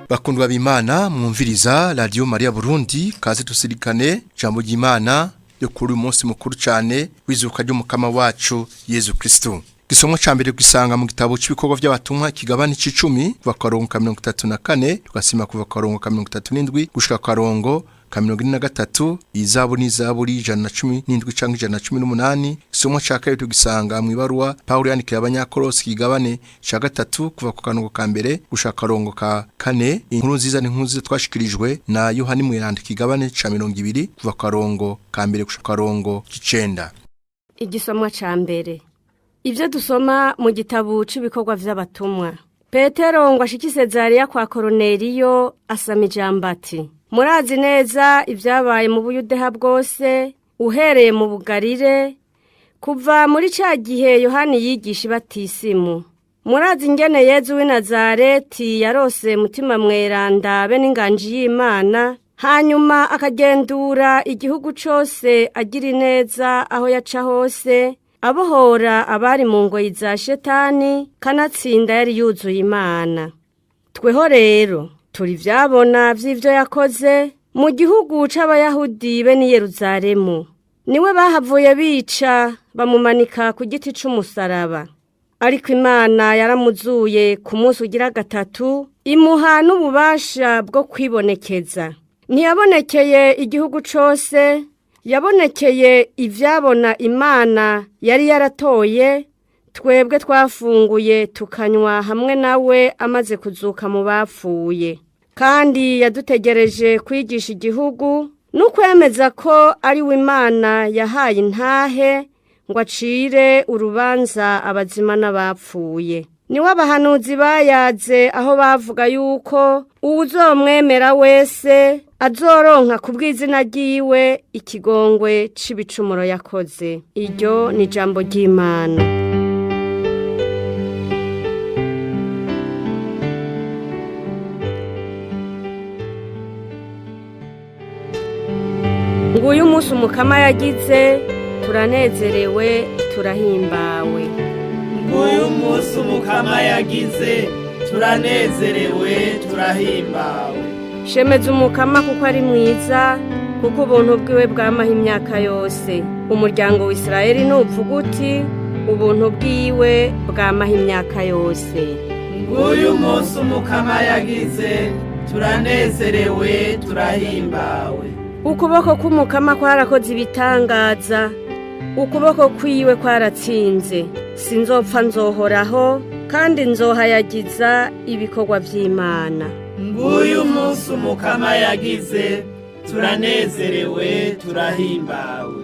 Bakundwa b'Imana mwumviriza Radio Maria Burundi, kaze tusirikane jambo ry'Imana yo kuri uyu munsi mukuru cyane w'izuka ry'umukama wacu Yezu Kristo. Gisomwa ca mbere gisanga mu gitabo c'ibikorwa by'abatumwa kigabane c'icumi kuva ku karongo ka 34 tugasima kuva ku karongo ka 37 gushika ku karongo ka 43. Izabu n'izaburi 117 canke 118. Igisomwa ca kabiri tugisanga mu ibaruwa Paulo yandikiye abanyakolosi kigabane ca gatatu kuva ku karongo ka mbere gushika ku karongo ka kane. Inkuru nziza ni inkuru nziza twashikirijwe na Yohani Mweranda kigabane ca 20 kuva ku karongo ka mbere gushika ku karongo k'icenda. Igisomwa ca mbere, ibyo dusoma mu gitabo cy'ibikorwa by'abatumwa. Petero ngo ashike i Sezariya kwa Koroneriyo, asama ijambo ati: "Murazi neza ibyabaye mu Buyudeha bwose, uhereye mu Bugarire, kuva muri cya gihe Yohani yigisha ibatisimu. Murazi ingene Yezu w'i Nazareti yarose Mutima Mweranda be n'inganji y'Imana, hanyuma akagendura igihugu cyose agira ineza aho yaca hose, abohora abari mu ngoyi za Shetani, kanatsinda yari yuzuye Imana. Tweho rero turi ivyabona vy'ivyo yakoze mu gihugu c'Abayahudi be n'i Yeruzalemu. Niwe bahavuye bica, bamumanika ku giti c'umusaraba. Ariko Imana yaramuzuye ku munsi ugira gatatu, imuha n'ububasha bwo kwibonekeza. Ntiyabonekeye igihugu cose, yabonekeye ivyabona Imana yari yaratoye, twebwe twafunguye tukanywa hamwe nawe amaze kuzuka mu bapfuye. Kandi yadutegereje kwigisha igihugu no kwemeza ko ari we Imana yahaye intahe ngo acire urubanza abazima n'abapfuye. Niwe abahanuzi bayaze aho bavuga yuko uwuzomwemera wese azoronka ku bw'izina ryiwe ikigongwe c'ibicumuro yakoze." Iryo ni ijambo ry'Imana. Nguyu umunsi Umukama yagize, turanezerewe, turahimbawe. Nguyu umunsi Umukama yagize, turanezerewe, turahimbawe. Shemeza Umukama kuko ari mwiza, kuko ubuntu bwiwe bwamaho imyaka yose. Umuryango wa Isirayeli nuvuga uti: "Ubuntu bwiwe bwamaho imyaka yose." Nguyu umunsi Umukama yagize, turanezerewe, turahimbawe. Ukuboko k'Umukama kwarakoze ibitangaza, ukuboko kwiwe kwaratsinze. Sinzopfa, nzohoraho, kandi nzohayagiza ibikorwa vy'Imana. Nguyu umunsi Umukama yagize, turanezerewe, turahimbawe.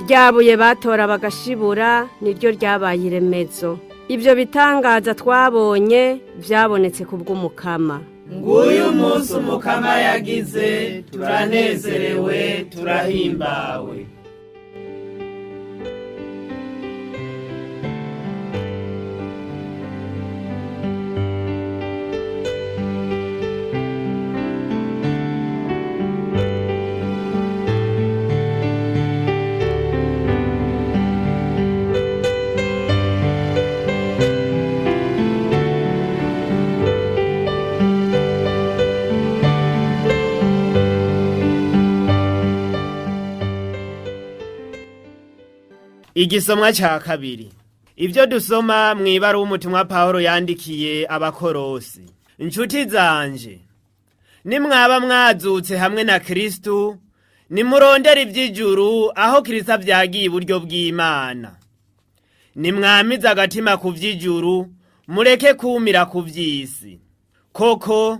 Ryabuye batora bagashibura niryo ryabaye iremezo. Ibyo bitangaza twabonye byabonetse ku bw'Umukama. Nguyu umunsi Umukama yagize, turanezerewe, turahimbawe. Igisomwa ca kabiri, ibyo dusoma mu ibaruwa w'umutumwa Pawulo yandikiye Abakorosi. Inshuti zanje, nimwaba mwazutse hamwe na Kristu, nimurondera ivy'ijuru aho Kristo avyagiye iburyo bw'Imana. Nimwamize agatima ku vy'ijuru, mureke kumira ku vy'isi. Koko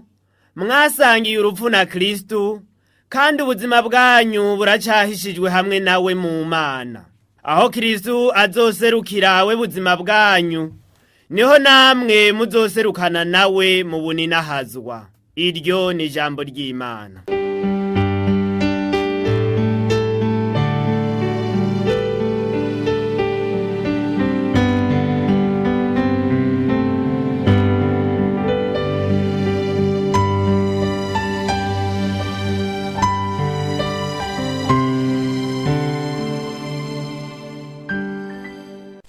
mwasangiye urupfu na Kristu, kandi ubuzima bwanyu buracahishijwe hamwe nawe mu Mana. Aho Kristu azoserukira we buzima bwanyu, niho namwe muzoserukana nawe mu buninahazwa. Iryo ni ijambo ry'Imana.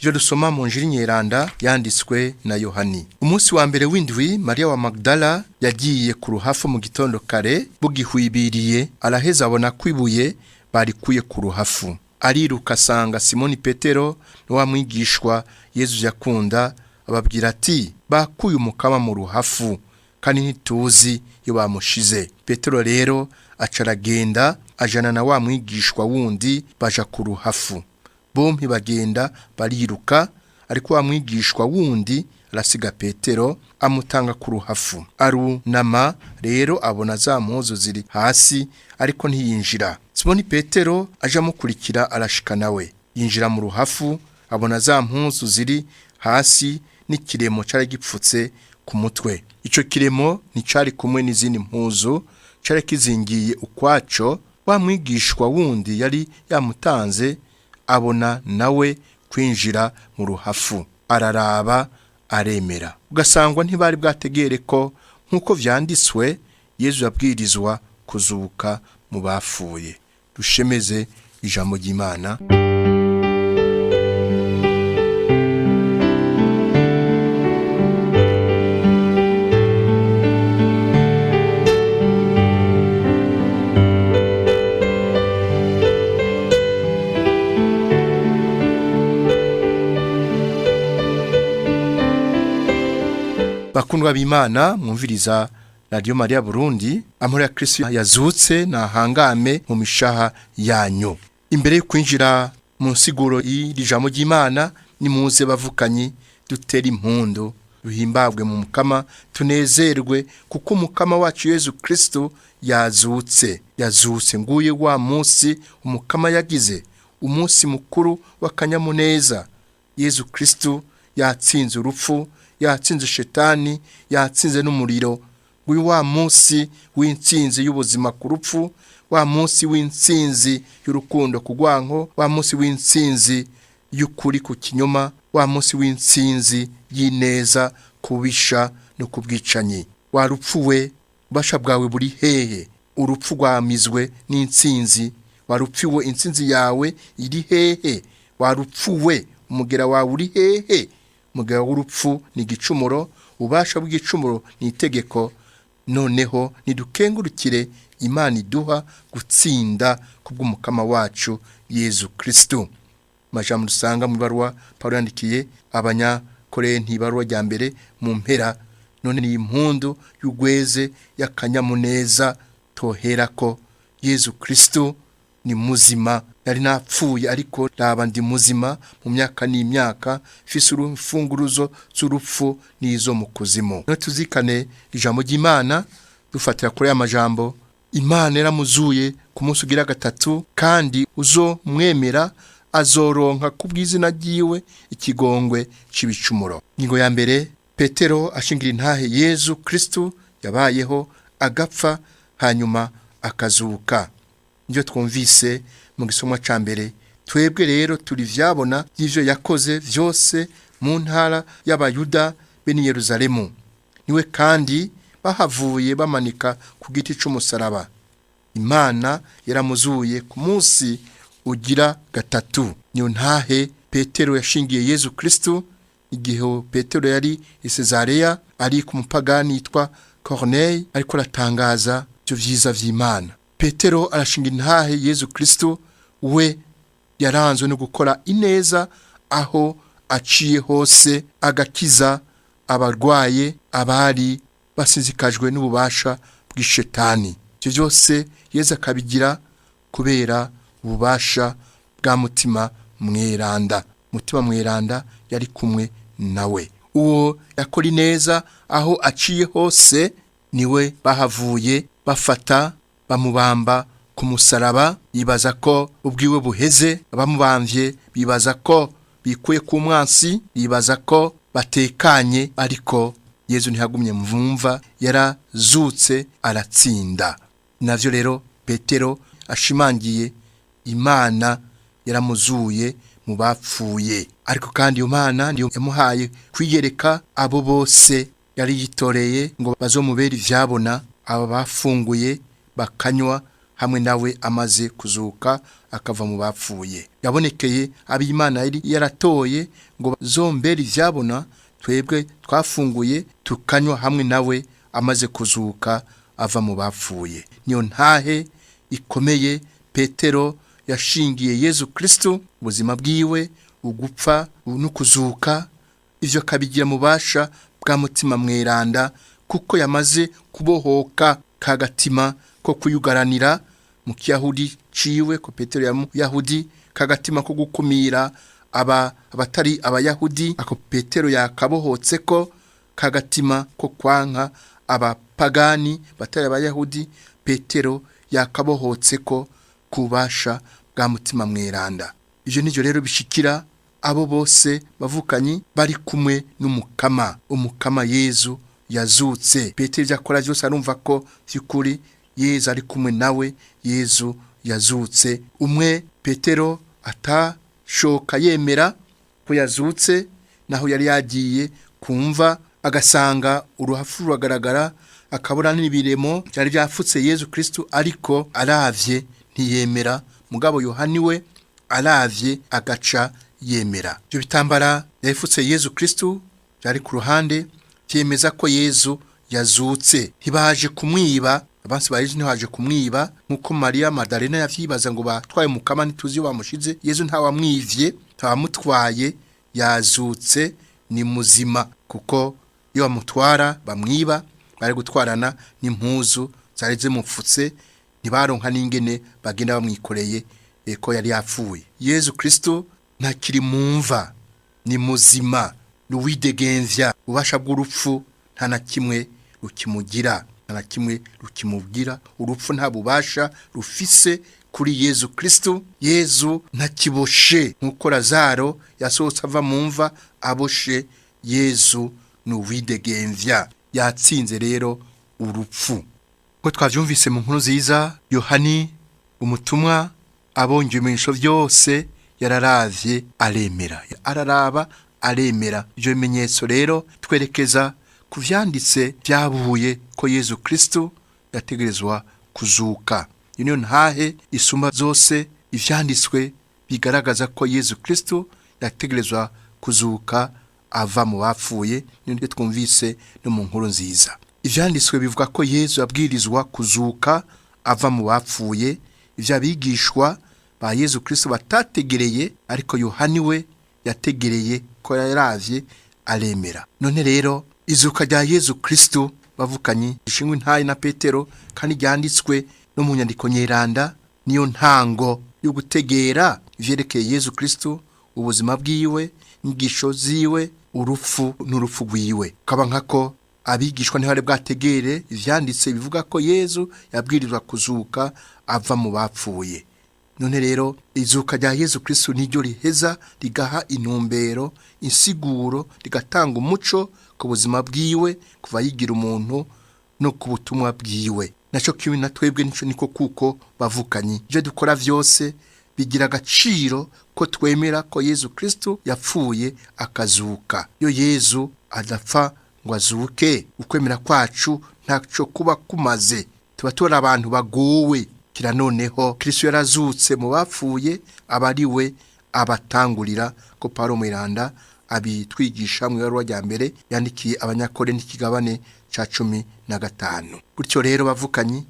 Ivyo dusoma mu Njiri Nyeranda yanditswe na Yohani. Umunsi wa mbere w'indwi Maria wa Magdala yagiye ku ruhafu mu gitondo kare bugihwibiriye, araheza abona kwibuye barikuye ku ruhafu. Ariruka asanga Simoni Petero wa mwigishwa Yezu yakunda, ababwira ati: bakuye umukama mu ruhafu kandi ntituzi iyo bamushize. Petero rero aca aragenda ajana na wa mwigishwa wundi baja ku ruhafu. Bompi bagenda bariruka, ariko wa mwigishwa wundi arasiga Petero amutanga ku ruhafu. Arunama rero abona za mpuzu ziri hasi, ariko ntiyinjira. Simoni Petero aja amukurikira arashika nawe, yinjira mu ruhafu abona za mpuzu ziri hasi n'ikiremo cari gipfutse ku mutwe. Ico kiremo nticari kumwe n'izindi mpuzu, cari kizingiye ukwaco. Wa mwigishwa wundi yari yamutanze abona nawe kwinjira mu ruhafu, araraba aremera. Ugasangwa ntibari bwategere ko nk'uko vyanditswe Yezu yabwirizwa kuzuka mu bapfuye. Dushemeze ijambo ry'Imana. Bakundwa b'Imana mwumviriza Radio Maria Burundi, amahoro ya Kristo yazutse nahangame mu mishaha yanyu. Imbere yo kwinjira mu nsiguro y'iri jambo ry'Imana, nimuze bavukanyi dutera impundu, duhimbabwe mu Mukama, tunezerwe kuko Umukama wacu Yezu Kristo yazutse. Yazutse nguye wa munsi Umukama yagize, umunsi mukuru w'akanyamuneza. Yezu Kristo yatsinze urupfu, yatsinze shetani, yatsinze n'umuriro. Nguyu wa munsi w'intsinzi y'ubuzima ku rupfu, wa munsi w'intsinzi y'urukundo ku rwanko, wa munsi w'intsinzi y'ukuri ku kinyoma, wa munsi w'intsinzi y'ineza kubisha no kubwicanyi. Wa rupfu we, ububasha bwawe buri hehe? Urupfu rwamizwe n'intsinzi. Wa rupfu we, intsinzi yawe iri hehe? Wa rupfu we, umugera wawe uri hehe? Umugera w'urupfu ni igicumuro, ububasha bw'igicumuro ni itegeko. Noneho nidukengurukire Imana iduha gutsinda kubw'Umukama wacu Yezu Kristo. Amajambo dusanga mu ibaruwa Pawulo yandikiye Abanyakorenti, ibaruwa rya mbere mu mpera. None ni impundu y'ugweze y'akanyamuneza toherako Yezu Kristo ni muzima. Nari napfuye ariko raba ndi muzima mu myaka n'imyaka, mfise urufunguruzo z'urupfu n'izo mu kuzimu. None tuzikane ijambo ry'Imana dufatira kuri aya majambo: Imana yaramuzuye ku munsi ugira gatatu, kandi uzomwemera azoronka kubw'izina ryiwe ikigongwe c'ibicumuro. Ingingo ya mbere, Petero ashingira intahe Yezu Kristo yabayeho agapfa hanyuma akazuka. Nivyo twumvise mu gisomwa ca mbere. Twebwe rero turi vyabona y'ivyo yakoze vyose mu ntara y'Abayuda be ni Yerusalemu. Niwe kandi bahavuye bamanika ku giti c'umusaraba. Imana yaramuzuye ku munsi ugira gatatu. Niyo ntahe Petero yashingiye Yezu Kristo igihe Petero yari i Caesarea ari ku mupagani yitwa Corneille, ariko aratangaza ivyo vyiza vy'Imana. Petero arashinga intahe Yezu Kristo we yaranzwe no gukora ineza aho aciye hose, agakiza abarwaye, abari basizikajwe n'ububasha bw'ishetani. Ivyo vyose Yezu akabigira kubera ububasha bwa Mutima Mweranda. Mutima Mweranda yari kumwe nawe. Uwo yakora ineza aho aciye hose niwe bahavuye bafata bamubamba ku musaraba, yibaza ko ubwiwe buheze. Abamubamvye bibaza ko bikuye ku mwansi, bibaza ko batekanye, ariko Yezu ntihagumye mvumva, yarazutse aratsinda. Navyo rero Petero ashimangiye, Imana yaramuzuye mu bapfuye. Ariko kandi iyo Mana niyo yamuhaye kwiyereka abo bose yari yitoreye ngo bazomubere ivyabona, aba bafunguye bakanywa hamwe nawe amaze kuzuka akava mu bapfuye. Yabonekeye ab'Imana yari yaratoye ngo zombere ivyabona, twebwe twafunguye tukanywa hamwe nawe amaze kuzuka ava mu bapfuye. Niyo ntahe ikomeye Petero yashingiye Yezu Kristo, ubuzima bwiwe, ugupfa no kuzuka, ivyo kabigira mubasha bwa mutima mweranda, kuko yamaze kubohoka kagatima ko kuyugaranira mu kiyahudi ciwe, ko Petero ya Yahudi, kagatima ko gukumira abatari abayahudi, ako Petero yakabohotse ko kagatima ko kwanka abapagani batari abayahudi, Petero yakabohotse ko kubasha bwa mutima mweranda. Ivyo nivyo rero bishikira abo bose bavukanyi bari kumwe n'umukama, umukama Yezu yazutse. Petero ivyo akora vyose arumva ko vy'ukuri Yezu ari kumwe nawe, Yezu yazutse. Umwe Petero atashoka yemera ko yazutse, naho yari yagiye kumva agasanga uruhafu ruragaragara, akabura n'ibiremo byari byafutse Yezu Kristo, ariko aravye ntiyemera. Mugabo Yohani we aravye agaca yemera. Ibyo bitambara yafutse Yezu Kristo byari ku ruhande byemeza ko Yezu yazutse. Ntibaje kumwiba, abansi ba Yezu ntibaje kumwiba nkuko Maria Magdalena yavyibaza ngo batwaye mukama ntituzi iyo bamushize. Yezu ntawamwivye, ntawamutwaye, yazutse ni muzima, kuko iyo bamutwara bamwiba bari gutwarana n'impuzu zari zimupfutse, ntibaronka n'ingene bagenda bamwikoreye ko yari yapfuye. Yezu Kristo ntakiri mu mva, ni muzima, ruwidegemvya. Ububasha bw'urupfu nta na kimwe rukimugira, nta na kimwe rukimubwira. Urupfu nta bubasha rufise kuri Yezu Kristo. Yezu ntakiboshe nkuko Lazaro yasohotse ava mu mva aboshe. Yezu ni uwidegemvya, yatsinze rero urupfu. Ko twavyumvise mu nkuru nziza, Yohani umutumwa abonye ibimenyetso byose yararavye aremera, araraba aremera. Ivyo bimenyetso rero twerekeza ku vyanditse vyabuye ko Yezu Kristo yategerezwa kuzuka. Iyo niyo ntahe isumba zose, ivyanditswe bigaragaza ko Yezu Kristo yategerezwa kuzuka ava mu bapfuye, niyo twumvise no mu nkuru nziza. Ivyanditswe bivuga ko Yezu abwirizwa kuzuka ava mu bapfuye, ivyo abigishwa ba Yezu Kristo batategereye, ariko Yohani we yategereye ko yaravye aremera. None rero izuka rya Yezu Kristo bavukanyi ishingwe ntaye na Petero, kandi ryanditswe no mu nyandiko nyeranda, niyo ntango yo gutegera ivyerekeye Yezu Kristo, ubuzima bwiwe, inyigisho ziwe, urupfu n'urupfu rwiwe. Kaba nkako abigishwa ntibari bwategere ivyanditse bivuga ko Yezu yabwirizwa kuzuka ava mu bapfuye. None rero izuka rya Yezu Kristo niryo riheza rigaha intumbero, insiguro, rigatanga umuco ku buzima bwiwe kuva yigira umuntu no ku butumwa bwiwe. Naco kimwe na twebwe nico niko kuko bavukanyi. Ivyo dukora vyose bigira agaciro ko twemera ko Yezu Kristo yapfuye akazuka. Iyo Yezu adapfa ngo azuke, ukwemera kwacu ntaco kuba kumaze, tuba turi abantu bagowe. Kira noneho Kristo yarazutse mu bapfuye, aba ari we abatangurira, ko Paulo Mweranda abitwigisha mu ibaruwa rya mbere yandikiye Abanyakorinti ikigabane ca 15. Gutyo rero bavukanyi,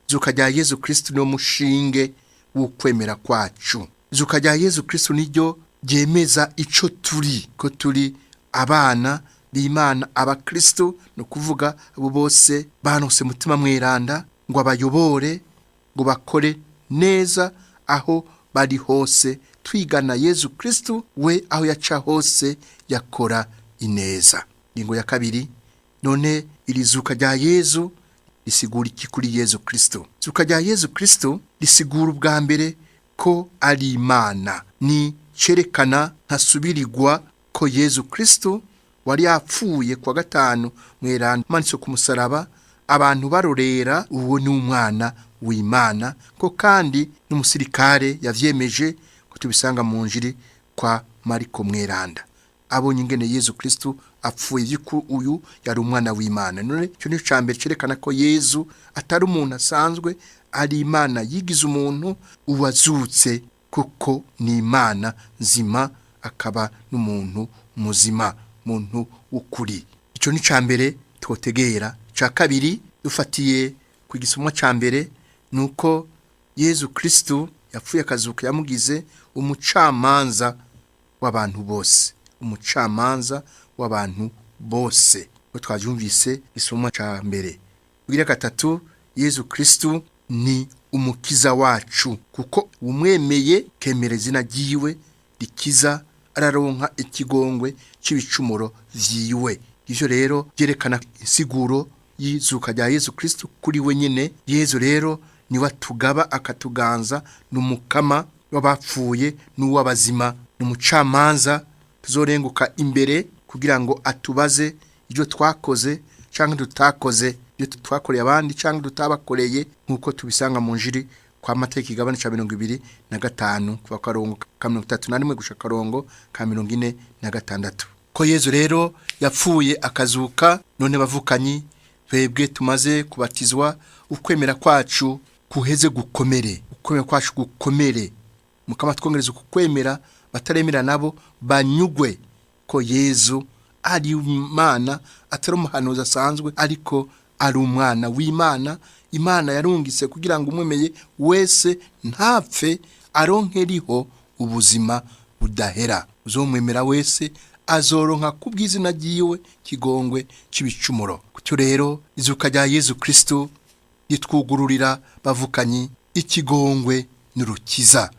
izuka rya Yezu Kristo niwo mushinge w'ukwemera kwacu. Izuka rya Yezu Kristo niryo ryemeza ico turi, ko turi abana b'Imana, abakristo, ni ukuvuga abo bose banose mutima mweranda ngo abayobore, ngo bakore neza aho bari hose, twigana Yezu Kristo we aho yaca hose yakora ineza. Ingingo ya kabiri, none iri zuka rya Yezu risigura iki kuri Yezu Kristo? Izuka rya Yezu Kristo risigura ubwa mbere ko ari Imana, ni cerekana ntasubirirwa ko Yezu Kristo wari yapfuye kwa gatanu mweranda amanitse ku musaraba, abantu barorera, uwo ni umwana w'Imana, ko kandi n'umusirikare yavyemeje, ko tubisanga mu njiri kwa Mariko mweranda. Abonye ingene Yezu Kristo apfuye yuko uyu yari umwana w'Imana. None cyo ni cambere cerekana ko Yezu atari umuntu asanzwe, ari Imana yigize umuntu uwazutse, kuko ni Imana nzima akaba n'umuntu muzima, muntu w'ukuri. Ico ni cambere twotegera. Ca kabiri dufatiye ku gisomwa ca mbere nuko Yezu Kristo yapfuye akazuka yamugize umucamanza w'abantu bose, umucamanza w'abantu bose. Ko twavyumvise isomo ca mbere. Kugira gatatu, Yezu Kristo ni umukiza wacu, kuko umwemeye kemera izina ryiwe rikiza araronka ikigongwe c'ibicumuro vyiwe. Ivyo rero byerekana insiguro y'izuka rya Yezu Kristo kuri we nyene. Yezu rero niwe atugaba akatuganza, n'umukama w'abapfuye n'uw'abazima, n'umucamanza tuzorenguka imbere kugira ngo atubaze ibyo twakoze cyangwa tutakoze, ibyo twakoreye abandi cyangwa tutabakoreye, nk'uko tubisanga mu njiri kwa Mateka igabane ca 25 kuva karongo ka 31 gushika karongo ka 46. Ko Yezu rero yapfuye akazuka, none bavukanyi twebwe tumaze kubatizwa, ukwemera kwacu kuheze gukomere, ukwemera kwacu gukomere, mukama twongereza kukwemera, bataremera nabo banyugwe ko Yezu ari Imana, atari umuhanuzi asanzwe, ariko ari umwana w'Imana. Imana yarungitse kugira ngo umwemeye wese ntapfe, aronkeriho ubuzima budahera. Uzomwemera wese azoronka kubw'izina ryiwe kigongwe c'ibicumuro. Kutyo rero izuka rya Yezu Kristo ritwugururira bavukanyi ikigongwe n'urukiza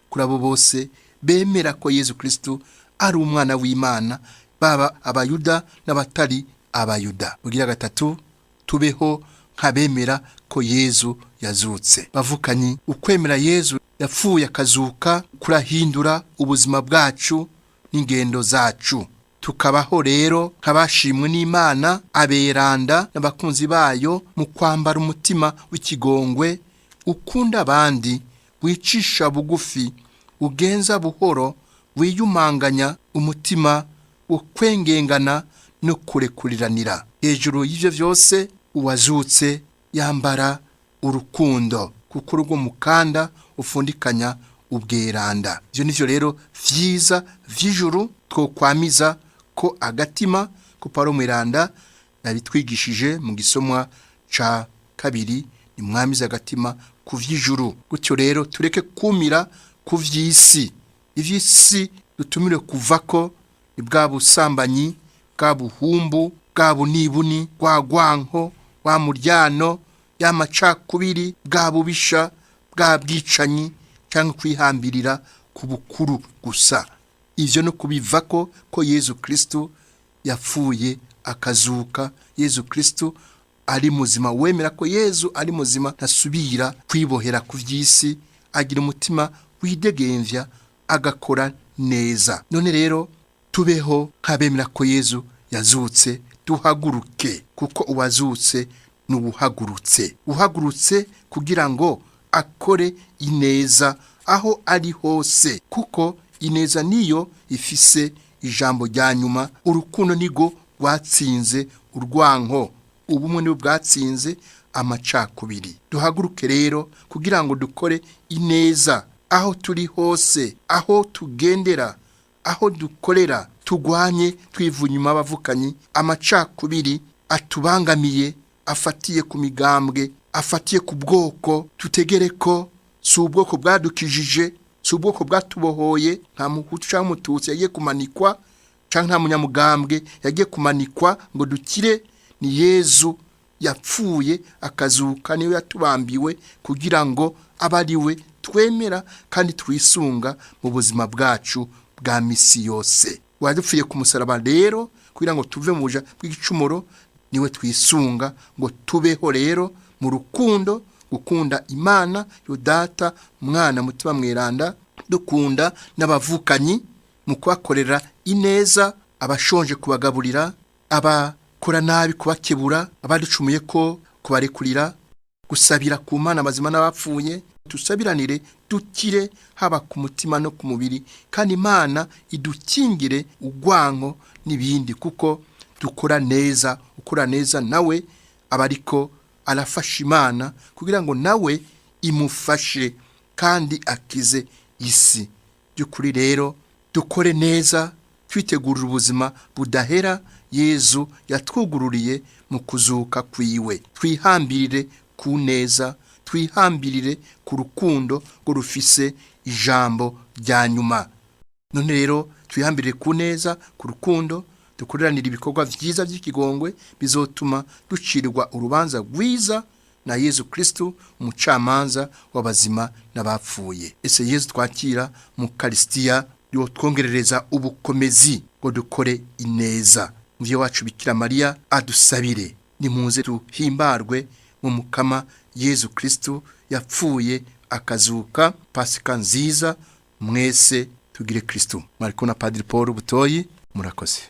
kuri abo bose bemera ko Yezu Kristo ari umwana w'Imana, baba abayuda n'abatari abayuda. Bugira gatatu, tubeho nk'abemera ko Yezu yazutse. Bavukanyi, ukwemera Yezu yapfuye akazuka kurahindura ubuzima bwacu n'ingendo zacu, tukabaho rero nk'abashimwe n'Imana, aberanda n'abakunzi bayo, mu kwambara umutima w'ikigongwe, ukunda abandi, wicisha bugufi, ugenza buhoro, wiyumanganya, umutima wo kwengengana no kurekuriranira. Hejuru y'ivyo vyose uwazutse yambara urukundo, kuko urwo mukanda ufundikanya ubweranda. Ivyo nivyo rero vyiza vy'ijuru twokwamiza ko agatima ko Paulo Mweranda yabitwigishije mu gisomwa ca kabiri, ni mwamiza agatima ku vy'ijuru. Gutyo rero tureke kumira ku vy'isi. Ivy'isi dutumire kuvako ni bwa busambanyi, bwa buhumbu, bwa bunibuni, bwa gwanko, wa muryano, ya macakubiri, bwa bubisha, bwa bwicanyi, cyangwa kwihambirira ku bukuru gusa. Ivyo no kubivako, ko Yezu Kristo yapfuye akazuka, Yezu Kristo ari muzima. Wemera ko Yezu ari muzima ntasubira kwibohera ku vy'isi, agira umutima widegemvya, agakora neza. None rero tubeho nk'abemera ko Yezu yazutse, duhaguruke, kuko uwazutse n'uwuhagurutse, uhagurutse kugira ngo akore ineza aho ari hose, kuko ineza niyo ifise ijambo rya nyuma. Urukundo nigo rwatsinze urwanko, ubumwe nibwo bwatsinze amacakubiri. Duhaguruke rero kugira ngo dukore ineza aho turi hose, aho tugendera, aho dukorera, tugwanye twivuye inyuma abavukanyi amacakubiri atubangamiye, afatiye ku migambwe, afatiye ku bwoko. Tutegere ko si ubwoko bwadukijije, si ubwoko bwatubohoye. Nta muhutu cyangwa umututsi yagiye kumanikwa, cyangwa nta munyamugambwe yagiye kumanikwa ngo dukire. Ni Yezu yapfuye akazuka, niwe yatubambiwe kugira ngo abe ari we twemera kandi twisunga mu buzima bwacu bwa misi yose. Wadupfuye ku musaraba rero kugira ngo tuve mu buja bw'igicumuro, niwe twisunga ngo tubeho rero mu rukundo, gukunda Imana yo Data, Mwana, Mutima Mweranda, dukunda n'abavukanyi mu kubakorera ineza, abashonje kubagaburira, abakora nabi kubakebura, abaducumuye ko kubarekurira, gusabira ku Mana abazima n'abapfuye. Tusabiranire dukire haba ku mutima no ku mubiri, kandi Imana idukingire urwanko n'ibindi, kuko dukora neza. Ukora neza nawe aba ariko arafasha Imana kugira ngo nawe imufashe kandi akize isi. By'ukuri rero dukore neza twitegurira ubuzima budahera Yezu yatwugururiye mu kuzuka kwiwe. Twihambirire ku neza, twihambirire ku rukundo ngo rufise ijambo rya nyuma. None rero twihambirire ku neza, ku rukundo, dukoreranire ibikorwa vyiza vy'ikigongwe bizotuma ducirwa urubanza rwiza na Yezu Kristu, umucamanza w'abazima n'abapfuye. Ese Yezu twakira mu Karisitiya yotwongerereza ubukomezi ngo dukore ineza. Muvyeyi wacu Bikira Mariya adusabire. Nimuze duhimbarwe mu Mukama Yezu Kristu yapfuye akazuka. Pasika nziza mwese, tugire Kristu. Mwariko na Padiri Paul Butoyi, murakoze.